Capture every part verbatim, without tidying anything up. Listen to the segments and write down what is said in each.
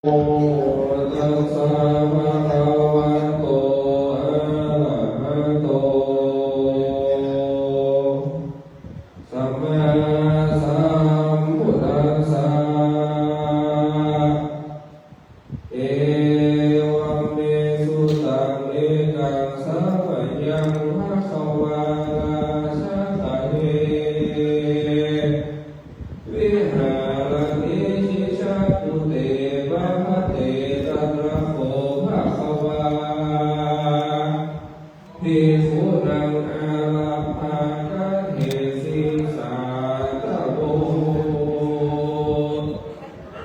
ตัสสะ ภะคะวะโต อะระหะโต สัมมาสัมพุทธัสสะ เอวัมเม สุตัง เอกัง สะมะยัง ภะคะวา ราชะตะเย วิหาระเต สิจฉัตตุเต ปะพะเต ตะตระโข ภะคะวา ภิกขุนัง อารักขะเขหิ สาธะโว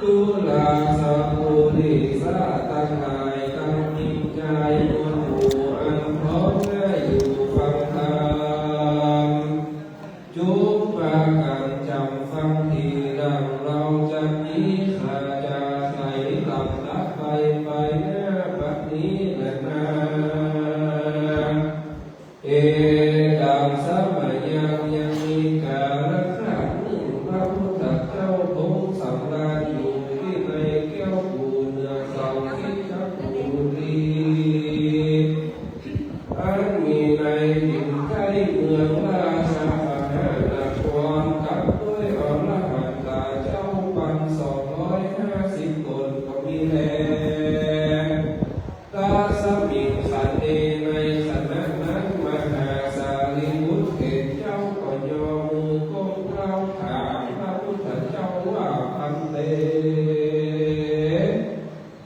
จุลาสะปุริสะตังหลาย ตังจริงจายมวลหมู่ อันพร้อมหน้าอยู่ฟังธรรม จุ่งปากั๋นจ๋ำฟังทีหลัง เฮาจักมีค่าจาใส ลำดับไป ไปหน้าบัดนี้แลนา เอกัง สะมะยัง ยังมีกาละครั้งนึ่ง พระพุทธเจ้าทรงสำราญอยู่ตี้ในแก้วกู่เหนือเขาคิชกูฏี อันมีในถิ่นใก้เมืองราชมหานคร กับด้วยอรหันตะเจ้าปันสองร้อยห้าสิบต๋นก็มีแล ตัสสมิง ขะเณ ในขณะนั้น มหาสารีบุตรเถรเจ้าก็ยอมือก้มเกล้าถามพระพุทธเจ้าว่า ภันเต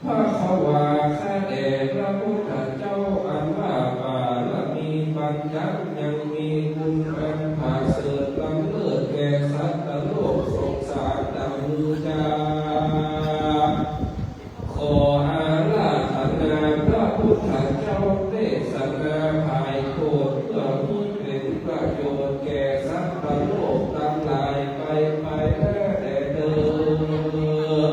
ภะคะวา ข้าแต่พระพุทธเจ้า อันว่าปารมีปัญจะยังมีคุณอันผาเสริฐล้ำเลิศแก่สัตว์โลกสงสารดังลือจา ขออาราธนาพระพุทธเจ้าเตสนาภายโคตร เพื่อหื้อเป๋นประโยชน์แก่สัตว์โลกตังหลายไปไปหน้าแต๊เต๊อ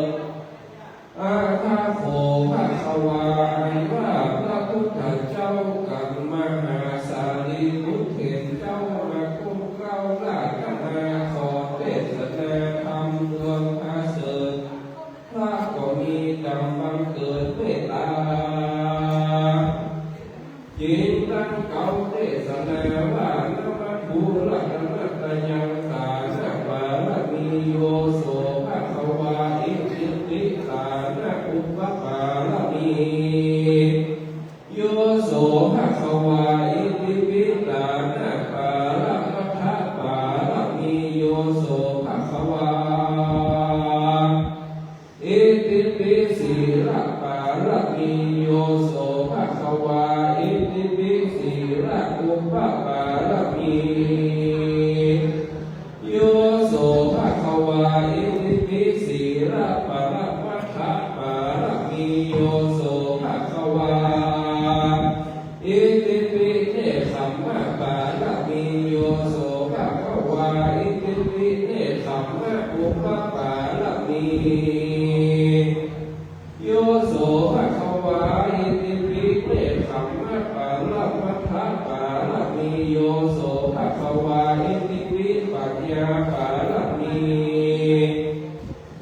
อะถะโข ภะคะวา อันว่าพระพุทธเจ้ากั๋น มหาสารีบุตรเถรเจ้ามาก้มเกล้าราธนาขอเตสนาธรรมดวงผาเสริฐ พระก็มีจ๋ำบังเกิดเมตต๋า จึงตั้งเกล้าเตสนาว่า นะมัสสุรัตนะตะยัง ตานะปารมี โย โส ภะคะวา อิติปิ ตานะอุปปารมี โย โส ภะคะวา อิติปิ ตานะปาระมัตถปารมี โย โส ภะคะวา อิติปิ สีละปารมี โย โส ภะคะวา อิติปิ สีละอุปปารมี โย โส ภะคะวา อิติปิ สีละปาระมัตถปารมี โย โส ภะคะวา อิติปิ เนกขัมมปารมี โย โส ภะคะวา อิติปิ เนกขัมมะอุปปารมี โย โส ภะคะวา อิติปิ เนกขัมมปาระมัตถปารมี โย โส ภะคะวา อิติปิ ปัญญาปารมี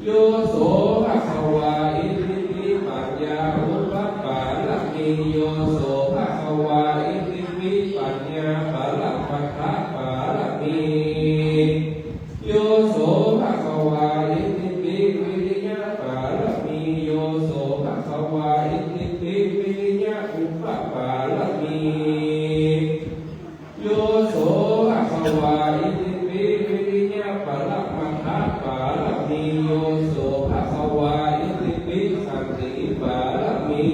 โย โส ภะคะวา อิติปิ ปัญญาอุปปารมี โย โส ภะคะวา อิติปิ ปัญญาปาระมัตถปารมี โย โส ภะคะวา อิติปิ วิริยปารมี โย โส ภะคะวา อิติปิ วิริยอุปปารมี โย โส ภะคะวา อิติปิ วิริยปาระมัตถปารมี โย โส ภะคะวา อิติปิ ขันติปารมี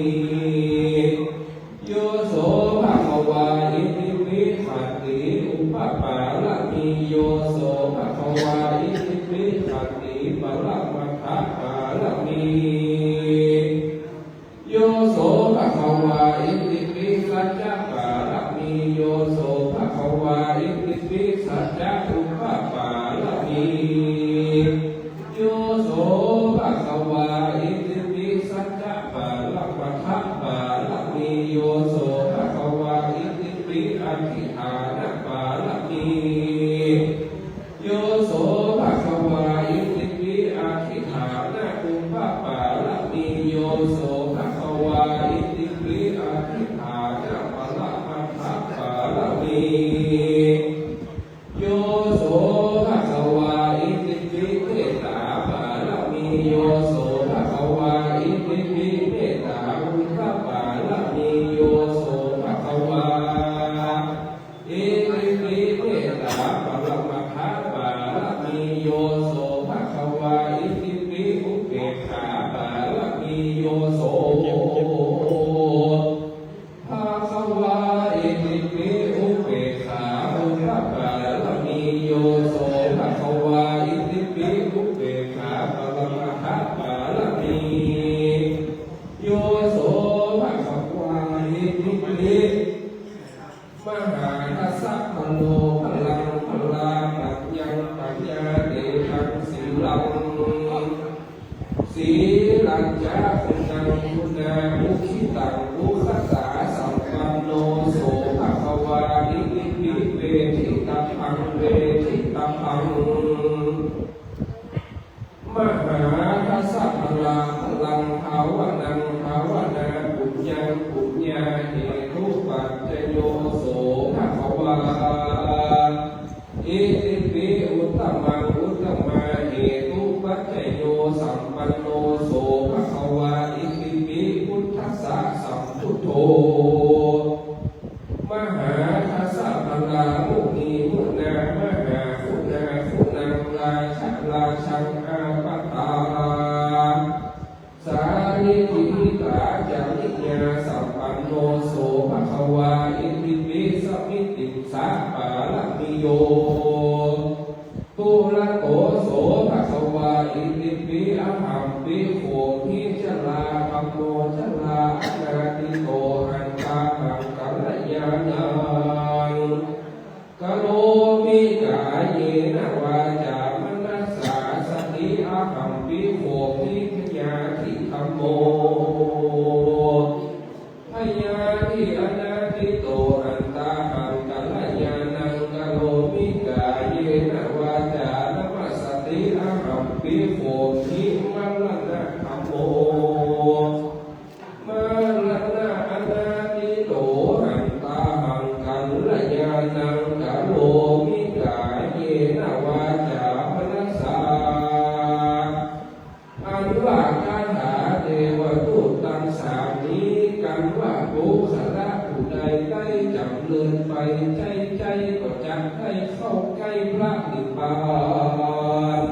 โย โส ภะคะวา อิติปิ ขันติอุปปารมี โย โส ภะคะวา อิติปิ ขันติปาระมัตถปารมี โย โส ภะคะวา อิติปิ สัจจะปารมี โย โส ภะคะวา อิติปิ สัจจะอุปปารมี โย โส ภะคะวา อิติปิ สัจจะปาระมัตถปารมี โย โส ภะคะวา อิติปิ อธิฏฐานปารมี โย โส ภะคะวา อิติปิ อธิฏฐานอุปปารมี โย โส ภะคะวา อิติปิ อธิฏฐานปรมัตถปารมี โย โส ภะคะวา อิติปิ เมตตาปารมี โย โส ภะคะวา อิติปิ เมตตาอุทธปารมี โย โส ภะคะวา อิติปิ เมตตาปรมัตถปารมี โย โส ภะคะวา อิติปิ อุเปกขาปารมี โย โส ภะคะวา อิติปิ อุเปกขาอุทธปารมี โย โส ภะคะวา อิติปิ อุเปกขาปรมัตถปารมี โย โส ภะคะวา อิติปิ มหาทัสสะพะโล พะลัง พะลา ปัญญัง ปัญญาเตชัง สีลัง สีลัญจะ คุณัง คุณา อุคคิตัง อุคคสาสัมปันโน โส ภะคะวา อิติปิ เวทิตัพพัง เวทิตัพพัง มหาทัสสะพะลา พะลัง ภาวนัง ภาวนา ปุญญัง ปุญญาเหตุ ปัจจโย โส ภะคะวา อิติปิ อุตตมัง อุตตมาเหตุ ปัจจโย สัมปันโน โส ภะคะวา อิติปิ พุทธัสสะ สัมพุทโธ มหาทัสสะพะลา มุนี มุนา มหาคุณา คุณัง ราชะ ราชัง อาปะตา สาริติหิตาจาริยาสัมปันโน โส ภะคะวา อิติปิ สมิติสสะปารมีโย ปุระโต โส ภะคะวา อิติปิ อะหัมปิ โขมหิ จรา ธัมโม จรา อะนาติโต หันตาหัง กัลยาณัง กะโรมิ กาเยนะ วาจา มนัสสา สติ อะหัมปิ โขมหิ พยาธิ ธัมโม พยาธิ อะนาติโต หันตาหัง กัลยาณัง กะโรมิ กาเยนะ วาจา นมัสสติ อะหัมปิ โขมหิ มะระณะ ธัมโม มะระณะ อะนาติโต หันตาหัง กัลยาณัง กะโรมิ กาเยนะ วาจา มนัสสา อันว่าคาถาเตวทูตตังสามนี้ กันว่าปุคคละผู้ใดได้จำเริญไปใจ้ๆ ก็จักได้เข้าใก้พระนิพพาน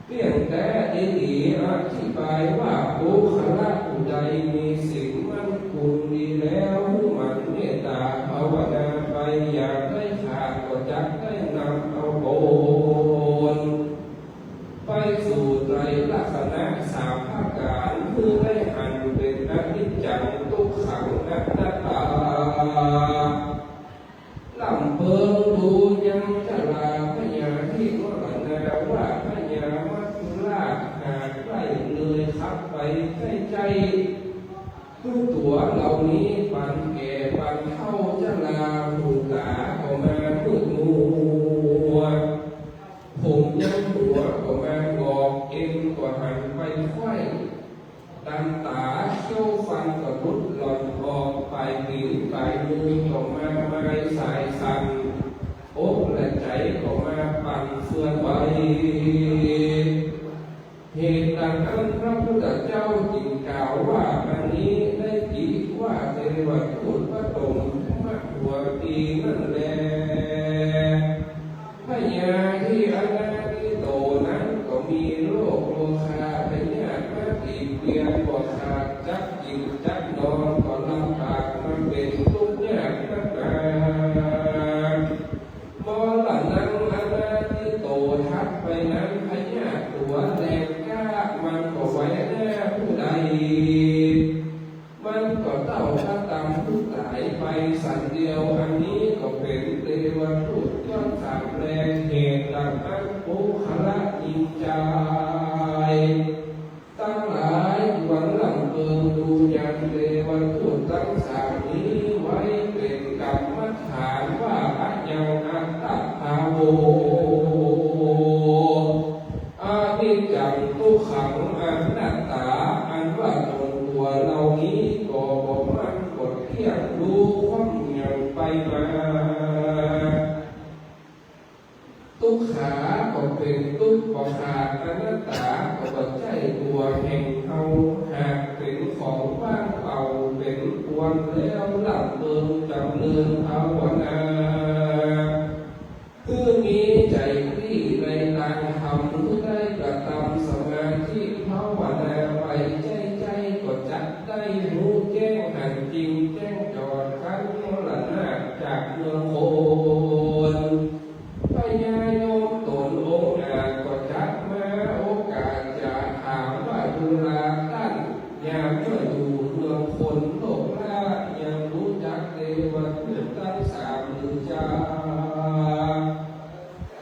เพียงแต่ได้ดีอธิบายว่าปุคคละผู้ใดมีศีลมั่นคงดีแล้ว หมั่นเมตตาภาวนาไป อย่าได้ขาด ก็จักได้นำเอาผลไปสู่ไตรลักษณะสามประก๋าน คือได้หันเป๋นอนิจจัง ตุ๊กขัง อนัตตา ล่ำเปิงดูยังจราพยาธิมรณา ว่าพญามัจจุราชหากได้เงยคับไปใจ้ๆ คือตั๋วเหล่านี้ปานแก่ปานเฒ่าจรา หูต๋าก็มามืดมัว ผมยังหัวก็มาหงอก เอ็นก็หันไปไขว้ ดันต๋า เขี้ยวฟันก็หลุดหล่อนออก ป๋ายตี๋นป๋ายมือก็มาไม้สายสั่น อกและใจ๋ก็มาปั่นเฟือนไหว เหตุดังนั้นพระพุทธเจ้าจึงกล่าวว่า อันนี้ได้กิว่าเตวทูตพระตมมะหัวตีนั่นแล พยาธิอนาทิโตนั้นก็มีโรคโรคาพยาธิมาติเตียนบ่ขาด จักกิ๋นจักนอนก็ลำบาก มาเป๋นตุ๊กข์ยากนักหนา มรณังอนาทิโต ถัดไปนั้นพยาธิตั๋วแรงกล้า มันก็ไว้หน้าผู้ใด มันก็เต้าต๋ามผู้ต๋ายไปสันเดียว อันนี้ก็เป๋นเตวทูตยอดสามแล เหตุดังนั้นปุคคละหญิงจายตังหลายควรล่ำเปิงดูยังเตวทูตตังสามนี้ไว้ เป๋นกรรมฐานว่า อะยังอัตตาภาโว อนิจจัง ตุ๊กขัง อนัตตา อันว่า มา ตุ๊กขาก็เป๋นตุ๊กบ่ขาด อนัตตาก็บ่ใจ้ตั๋วแห่งเฮา หากเป๋นของว่างเปล่า เป๋นควรแล้ว ร่ำเริงจ๋ำเริญภาวนา หื้อมีใจ๋ตี้ในตางธรรม หื้อได้กระตำสมาธิภาวนาไป ใจ้ๆ ก็จักได้ฮู้แจ้งหันจริง แจ้งจอดกั๋นมรณะจากเมืองคน พญาโยมต๋นองอาจก็จักมา โอกาสจะถามว่า ดูราต้าน ยามเมื่ออยู่เมืองคนโลกล้า ยังฮู้จักเตวทูตตังสามหรือจา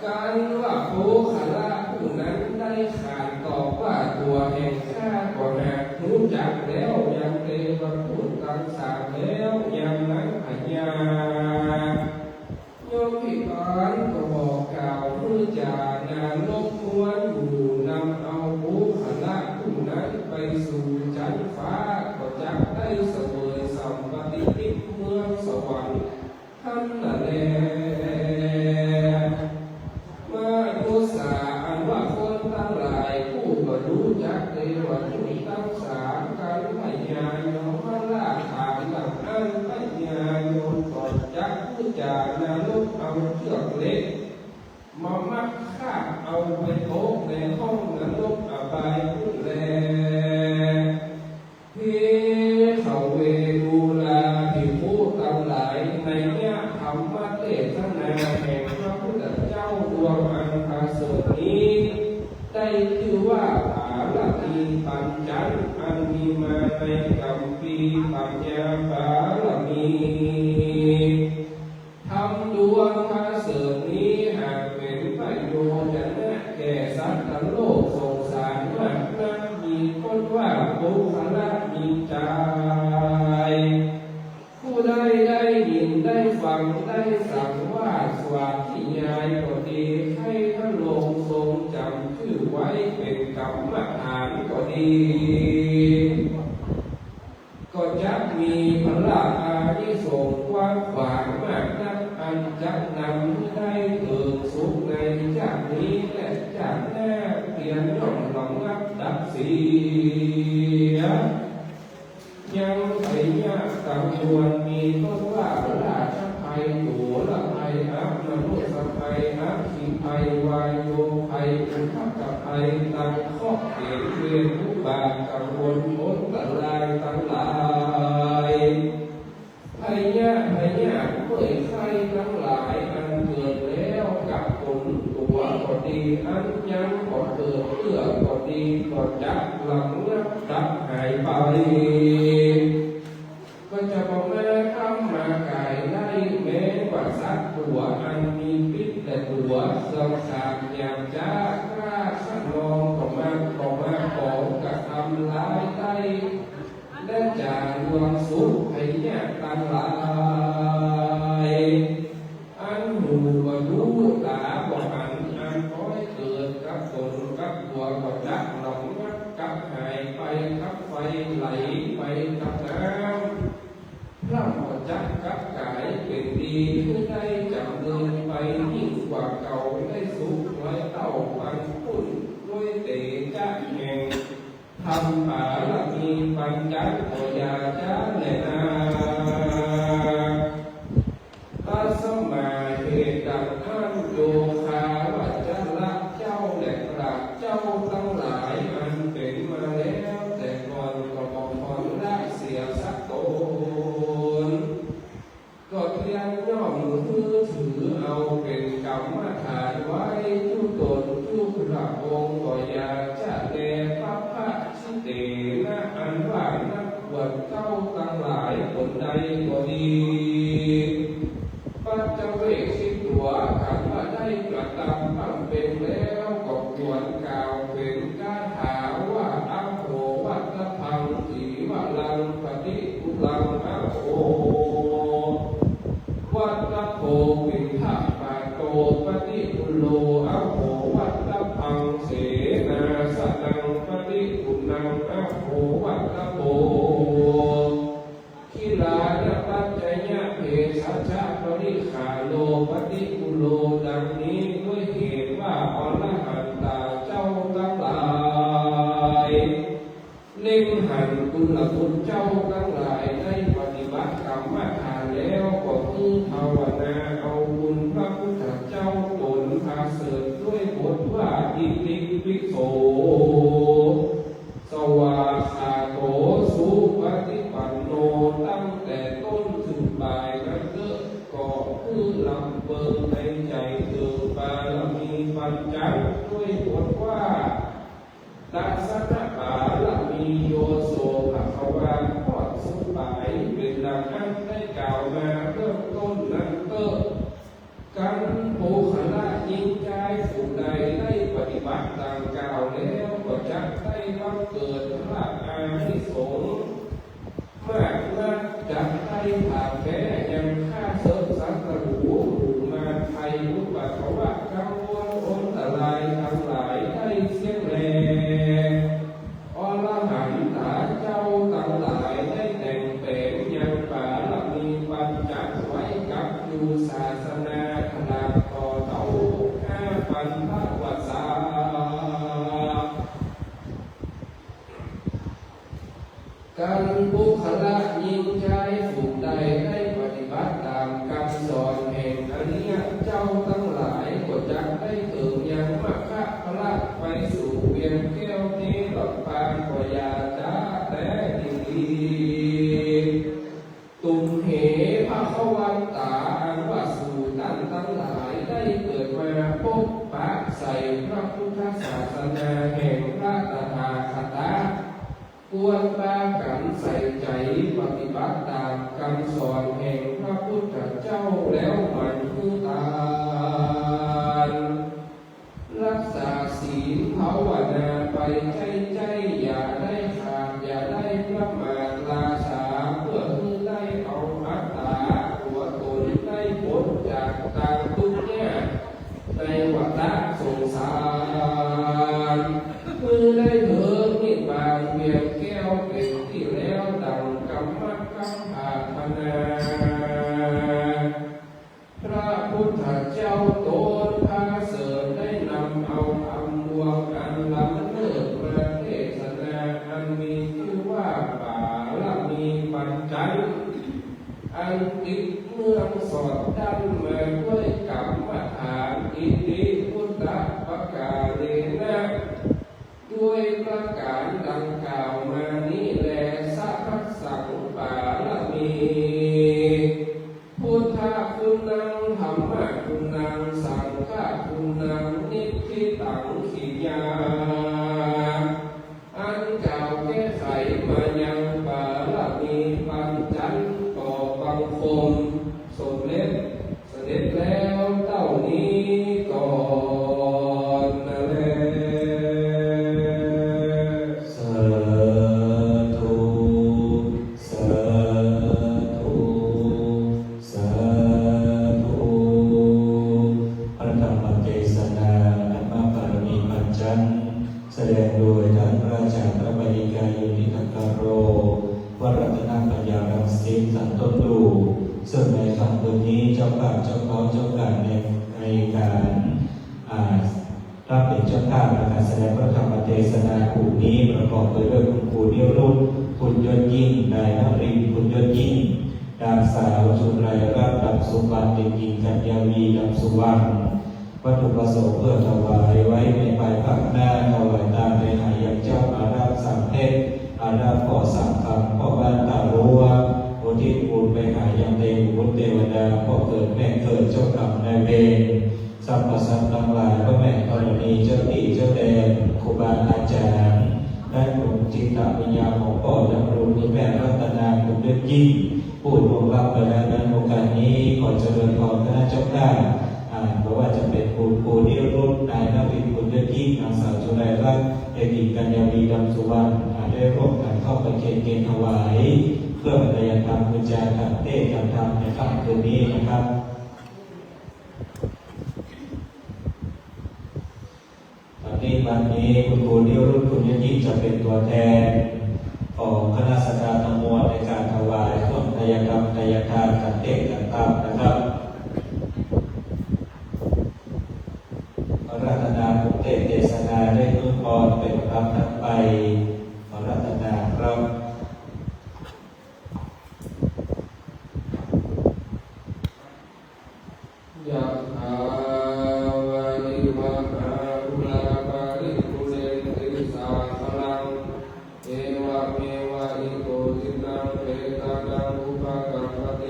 กั๋นว่าโมคคัลละผู้นั้นได้ขานตอบว่า ตั๋วแห่งข้าก็หากฮู้จักแล้ว ยังเตวทูตตังสามแล้ว ยามนั้นพญา โยมพิบาลก็บอกกล่าวหื้อจาดาลบม้วนหมู่ นำเอาโมคคัลละผู้นั้นไปสู่จั๊นฟ้า ก็จักได้เสวยสัมปติทิพย์เมืองสวรรค์หั้นแหละ มนุษย์สา อันว่าคนตังหลาย ผู้บ่ฮู้จักเตวทูตตังสาม กั๋นพญาโยมราชถามดังอั้น พญาโยมก็จักหื้อจาดาลบเอาเจื้อกเหล็ก มามัดคาบเอาไปโตะในห้องนรกอบายพุ้นแล ภิกขเว ดูราภิกขุตังหลาย นัยยะธรรมเตสนาแห่งพระพุทธเจ้าดวงอันประเสริฐนี้ ได้จื้อว่าปารมีปัญจัน อันมีมาในคัมภีร์ปัญญาปารมี ธรรมดวงประเสริฐนี้หากเป๋นประโยชนะแก่สัตว์โลกสงสารมากนัก มีคนว่าโมคคัลละมีจาย ผู้ใดได้ยินได้ฟังได้สังวาสสวาธิญาณก็ดี ใค่พระโลงค์ทรงจ๋ำจื้อไว้เป๋นกรรมฐานก็ดี ก็จักมีผละอานิสงส์กว้างขวางมากนัก อันจักนำหื้อได้เถิงสุขในจาตินี้และจาติหน้า เตียนย่อมระงับดับเสีย ยังไสยะตังมวล มีต้นว่าราชภัย จุลภัย อมนุษยภัย อัคคีภัย วายุภัย อุทกภัย ตังเคราะห์เข็ญ เวรอุบาท กังวลอันตรายตังหลาย ภัยยะ ภัยยะ เมื่อยไข้ตังหลาย อันเกิดแล้วกับต๋นตั๋วก็ดี อันยังบ่เกิดเตื้อก็ดี ก็จักระงับดับหายไป ก็จะบ่มาทำมาก๋ายได้ แม้ว่าสัตว์ตั๋วอันมีพิษและตั๋วเสื่อมทรามหยาบจ๊า คร่าขนองก็มา ก็มาของกระทำร้ายได้ และจ๋าดวงสุขภัยยะตังหลาย อันหูบ่ฮู้ต๋าบ่หัน อันคอยเกิดกับต๋นกับตั๋ว ก็จักระงับกับหายไปกับไฟไหลไปกับน้ำ พร่ำก็จักกลับก๋ายเป๋นดี หื้อได้จ๋ำเริญไปยิ่งกว่าเก่า ได้สุขร้อยเต้าปันปุ้น ด้วยเตจ๊ะแห่ง ธรรมปารมีปัญจันก็อย่าจ๊าแลนา ตัสมา เหตุดังอั้น โยคาวจระเจ้าและกษัตริย์เจ้าตังหลาย อันเป๋นมาแล้วแต่ก่อนก็บ่ผ่อนละเสียสักต๋น ก็เตียนย่อมหื้อถือเอาเป๋นกรรมฐานไว้ จุ๊ต๋นจุ๊พระองค์ก็อย่าจ๊าแล ปัพพะชิเตนะ อันว่านักบวชเจ้าตังหลายคนใดก็ดี ปัจจเวกขิตวา อันว่าได้กระตำบำเพ็ญแล้ว ก็ควรกล่าวเป๋นคาถาว่า อโหวัตตะพัง สีวะลัง ปฏิ ปุลัง อโห วัตตะโภ ปิณฑปาโต ปฏิปุลโล อโหวัตตะพัง เสนาสนัง ปฏิปุณณัง อโหวัตตะโภ กิลานะปัจจยะ เภสัชชะ ป เล็งหันกุลบุตรเจ้าตังหลายได้ปฏิบัติกรรมฐานแล้ว ก็คือภาวนาเอาคุณพระพุทธเจ้าต๋นประเสริฐด้วยบทว่า อิติปิโส สวากขาโต สุปฏิปันโน ตั้งแต่ต้นเถิงปลายนั้นเต๊อะ ก็คือลำเปิงในใจ๋เถิงบารมีปัญจังด้วยบทว่า ตัสสะปารมีโย โส ภะคะวา ข้อสุดท้ายเป๋นดังอั้นได้กล่าวมาเบื้องต้นนั้นเต๊อะ กัณฑ์ปุคคละญิงจายผู้ใดได้ปฏิบัติดังกล่าวแล้ว ก็จะได้บังเกิดพระอานิสงส์ มากนัก จักได้ผาแพ้ยังฆ่าเสิกศัตรู๋ หมู่มารภัยอุปัทวะกังวลอันตรายตังหลายได้เสี้ยงแล อรหันตะเจ้าตังหลายได้แต่งแป๋งยังบารมีปัญจังไว้กับอยู่ศาสนาตลอดต่อเต้าห้าปันพระวรรษา กัณฑ์ปุคคละญิงจายผู้ใดได้ปฏิบัติต๋ามกำสอนแห่งอริยะเจ้าตังหลาย ก็จักได้เถิงยังมรรคผลไปสู่เวียงแก้วเตลอดปาน บ่อย่าจ๊าแต๊ดี ตุมเห ภะคะวันตา อันว่าสูต้านตังหลายได้เกิดมาปกปักใส่พระพุทธศาสนาแห่งพระตถาคตะ ควรปากั๋นใส่ใจ๋ปฏิบัติต๋ามกำสอนแห่งพระพุทธเจ้าแล้วหมั่นหื้อตาน รักษาศีลภาวนาไปใจ๊ๆ อย่าได้ขาด อย่าได้ประมาทลาสา เพื่อหื้อได้เอาอัตตาตั๋วต๋นได้ป๊นจากตางตุ๊กข์ยากในวัฏฏะสงสาร หื้อได้เถิงนิพพานเวียงแก้วเป๋นตี้แล้วดั่งกำมะกำผาถนา พระพุทธเจ้าต๋นประเสริฐได้นำเอาธรรมบวงอันล้ำเลิศมาเทศนา อันมีจื้อว่าปารมีปัญจัง อันติดเนื่องสอดดั้นมาด้วยกรรมฐาน อิติพุทธปการะ ด้วยประก๋านดังกล่าวมานี้แล สหัสสังปารมี พุทธคุณัง ธัมมคุณัง สังฆคุณัง นิฏฐิตัง ขิยา อันกล่าวแก้ไขมายังปารมีปัญจัง ก็บังคมสมเร็จ เสด็จแล้วเต้านี้ก่อนนาแล สาธุ สาธุ สาธุ พระธรรมเทศนา ธรรมบารมีปัญจัง แสดงโดยท่านพระอาจารย์พระมณีกาโย นิทักกะโร วัดรัตนปัญญารังสิต สันต้นดู่ ซึ่งในค่ำคืนนี้เจ้าภาพเจ้าของเจ้าการใน ในการ อ่า รับเป๋นเจ้าภาพในการแสดงพระธรรมเทศนาครูนี้ ประกอบไปด้วยคุณครูนิรุต คุณยศยิ่ง นายนรินทร์ คุณยศยิ่ง นางสาวจุไรรัตน์ ดำสุวรรณ เด็กหญิงกัญญาวี ดำสุวรรณ วัตถุประสงค์เพื่อถวายไว้ในภายภาคหน้า ถวายตามไปหายังเจ้าอารักษ์สามเทพ อารักษ์พ่อสามคำ พ่อบ้านตารั้ว อุทิศบุญไปหายังเตวบุตรเตวดา พ่อเกิดแม่เกิด เจ้ากรรมนายเวร สรรพสัตว์ทั้งหลาย พระแม่ธรณี เจ้าตี้เจ้าแดน ครูบาอาจารย์ และดวงจิตวิญญาณของพ่อดำรง คุณแม่รัตนา คุณยศยิ่ง ผู้ล่วงลับไปแล้วนั้น โอกาสนี้ขอเจริญพรคณะเจ้าภาพ อ่า บ่ว่าจะเป๋นคุณครูนิรุต นายนรินทร์ คุณยศยิ่ง นางสาวจุไรรัตน์ เด็กหญิงกัญญาวี ดำสุวรรณ อ่า ได้ร่วมกั๋นเข้าประเคนเกณฑ์ถวาย เพื่อบรรยายธรรม คือจาขันเตศน์ธรรมในค่ำคืนนี้นะครับ วันนี้ วันนี้คุณครูนิรุต คุณยศยิ่ง จะเป็นตัวแทนของคณะศรัทธาทั้งมวลในการถวายเครื่องไทยธรรม ไทยทาน ขันเตศน์ขันธรรมนะครับ ขออาราธนาคุณเทศน์เทศนาได้อวยพรเป็นลำดับไป ขออาราธนา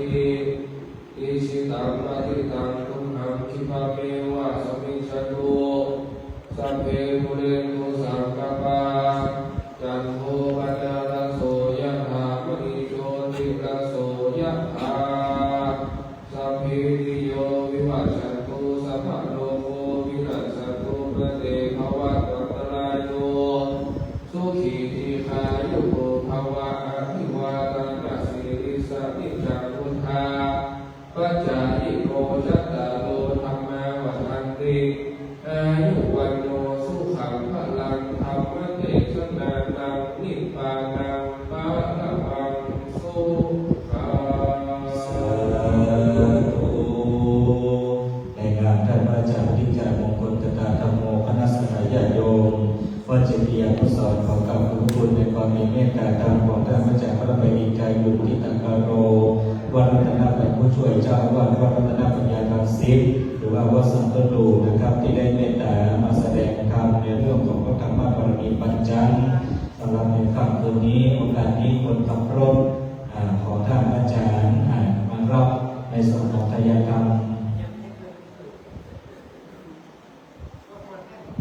อิชิตังปัฏิตัง ตุมหัง ขิปะเมวะ สะมิชฌะตุ สัพเพ ปูเรนตุ สังกัปปา จันโท ปัญญารสโส ยะถา มะณี โชติรสโส ยะถา สัพพีติโย วิวัชชันตุ สัพพะโรโค วินัสสันตุ มา เต ภะวัตวันตะราโย สุขี ทีฆายุโก ภะวะ อะภิวาทะนะสีลิสสะ นิจจัง วุฑฒาปะจายิโน จัตตาโร ธัมมา วัฑฒันติ อายุ วัณโณ สุขัง พะลัง ธัมมะเตสะนา นัง นิปปานัง ปะระมัง สุขัง สาธุ ในนามต้านพระอาจ๋ารย์ อธิการมงคล ตถาธัมโม คณะสัตยาญาติโยม วัดเจดีย์อนุสรณ์ ขอกราบขอบพระคุณในความมีเมตตาธรรมของต้านพระอาจ๋ารย์ พระไพรินทร์ ชัยบุตร ทิตากาโร วัดรัตนบัณฑิต ผู้ช่วยเจ้าอาวาสวัดรัตนปัญญารังสิต หรือว่าวัดสันตะตูนะครับ ที่ได้เมตตามาแสดง